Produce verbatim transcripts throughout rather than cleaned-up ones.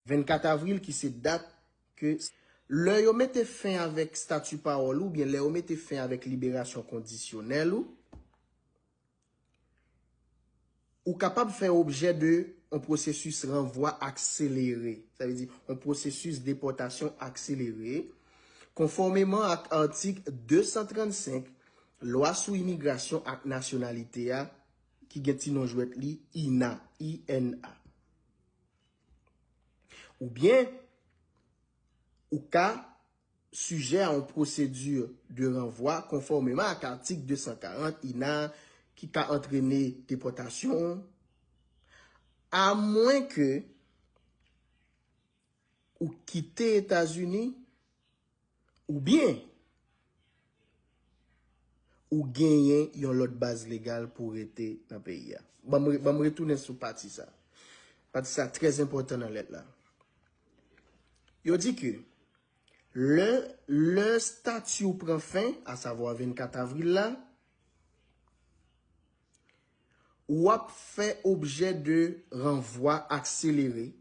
vennkat avril ki se dat ke lè yo mete fen avèk stati pawòl ou, oubyen lè yo mete fen avèk liberasyon kondisyonèl ou, ou kapab fè objè de yon pwosesis ranvwa akselere, sa vle di yon pwosesis depòtasyon akselere, konfòmeman ak atik de san trannsenk Lwa sou Imigrasyon ak Nasyonalite a, ki gen ti non jwèt li INA, I N A. Oubyen, ou ka sijè a yon pwosedi de ranvwa konfòmeman ak atik de san karant INA ki ka antrene depòtasyon, amwenke ou kite Etazini oubyen ou genyen yon lòt baz legal pou rete nan peyi a. Ban m re- ban m retounen sou pati sa. Pati sa trè enpòtan nan lèt la. Yo di ke lè, lè stati w pran fen, asavwa vennkat avril la, w ap fè objè de ranvwa akselere,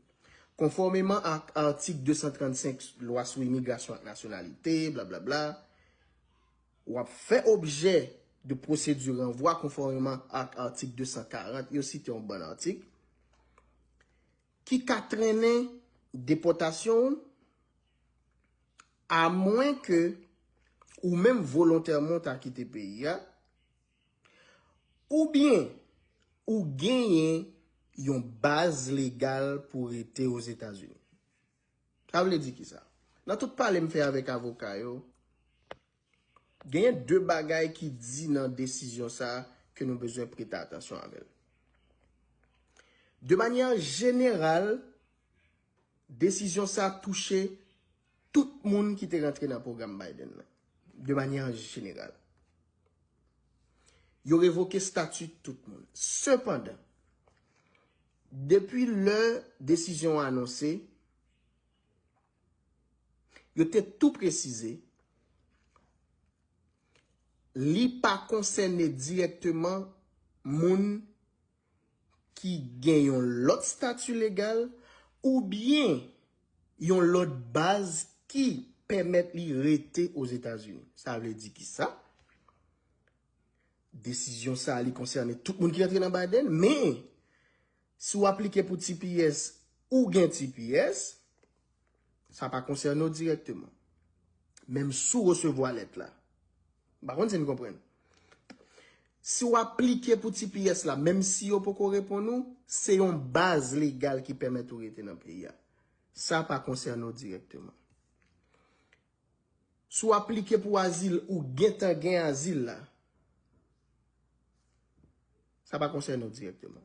konfòmeman ak atik de san trannsenk Lwa sou Imigrasyon ak Nasyonalite, blablabla. W ap fè objè de pwosedi ranvwa konfòmeman ak atik de san karant, yo site yon bann atik, ki ka trennen depòtasyon w, amwenke ou menm volontèman w ta kite peyi a, oubyen ou genyen yon baz legal pou rete Ozetazini. Sa vle di kisa? Nan tout pale m fè avèk avoka yo, genyen de bagay ki di nan desizyon sa a ke nou bezwen prete atansyon avè l. De manyè jeneral, desizyon sa a touche tout moun ki te rantre nan pwogram Biden nan, de manyè jeneral. Yo revoke stati tout moun. Sepandan, depi lè desizyon an anonse, yo te tou presize, li pa konsène dirèkteman moun ki gen yon lòt stati legal oubyen yon lòt baz ki pèmèt li rete Ozetazini. Sa vle di kisa? Desizyon sa a, li konsène tout moun ki rantre nan Biden, men si w aplike pou T P S, ou gen T P S, sa pa konsène w dirèkteman. Menm si w resevwa lèt la. M pa konn si n konprann. Si w aplike pou T P S la, menm si yo poko reponn ou, se yon baz legal ki pèmèt ou rete nan peyi a. Sa pa konsène w dirèkteman. Si w aplike pou azil, ou gentan gen azil la. Sa pa konsène w dirèkteman.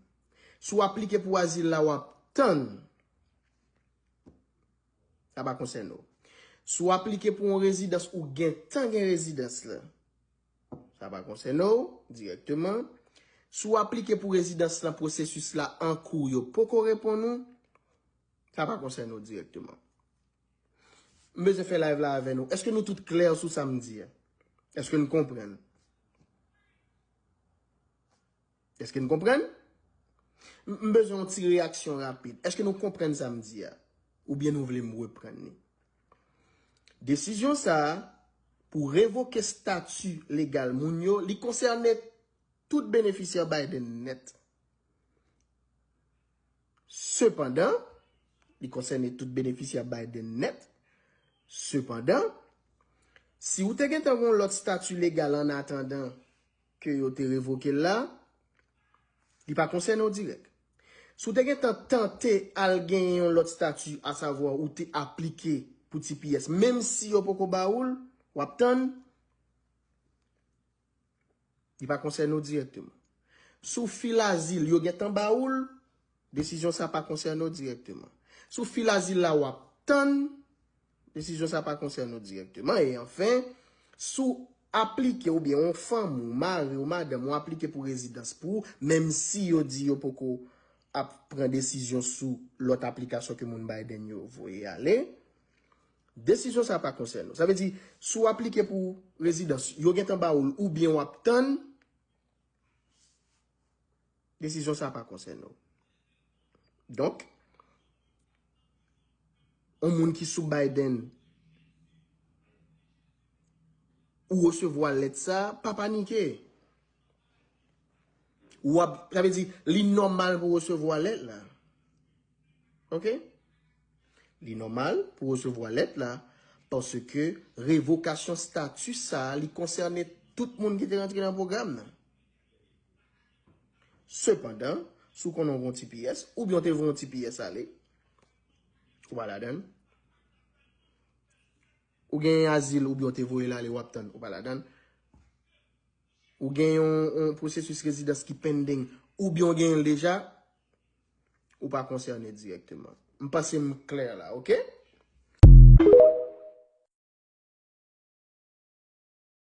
Si w aplike pou azil la, w ap tann. Sa pa konsène w. Si w aplike pou yon rezidans, ou gentan gen rezidans la. Sa pa konsène w dirèkteman. Si w aplike pou rezidans lan, pwosesis la an kou, yo poko reponn ou, sa pa konsène w dirèkteman. M bezwen fè live la avè nou. Èske nou tout klè sou sa m di a? Èske n konprann? Èske n konprann? M m bezwen yon ti reyaksyon rapid. Èske nou konprann sa m di a? Oubyen nou vle m reprann li? Desizyon sa a pou revoke stati legal moun yo, li konsène tout benefisyè Biden nèt. Sepandan, li konsène tout benefisyè Biden nèt. Sepandan, si w te gentan gen yon lòt stati legal an atandan ke yo te revoke l la, li pa konsène w dirèk. Si w te gentan tante al genyen yon lòt stati, asavwa ou te aplike pou T P S, menm si yo poko ba ou l, w ap tann, li pa konsène w dirèkteman. Si w fil azil, yo gentan ba ou l, desizyon sa pa konsène w dirèkteman. Si w fil azil la, w ap tann, desizyon sa pa konsène w dirèkteman. E anfen, si w aplike oubyen yon fanmi w, mari w, madanm ou aplike pou rezidans pou ou, menm si yo di yo poko ap pran desizyon sou lòt aplikasyon ke moun Biden yo voye ale, desizyon sa pa konsène w. Sa vle di, si w aplike pou rezidans, yo gentan ba ou l oubyen w ap tann, desizyon sa pa konsène w. Donk, yon moun ki sou Biden, ou resevwa lèt sa, pa panike. W ap, sa vle di, li nòmal pou resevwa lèt la. Ok? Li nòmal pou resevwa lèt la, paske revokasyon stati sa, li konsène tout moun ki te rantre nan pwogram nan. Sepandan, si w konnen w gen yon T P S, oubyen w te voye yon T P S ale, ou pa ladan l. Ou gen azil, oubyen w te voye l ale, w ap tann, ou pa ladan l. Ou gen yon, yon pwosesis rezidans ki pending, oubyen w genyen l deja, ou pa konsène dirèkteman. M panse m klè la, ok?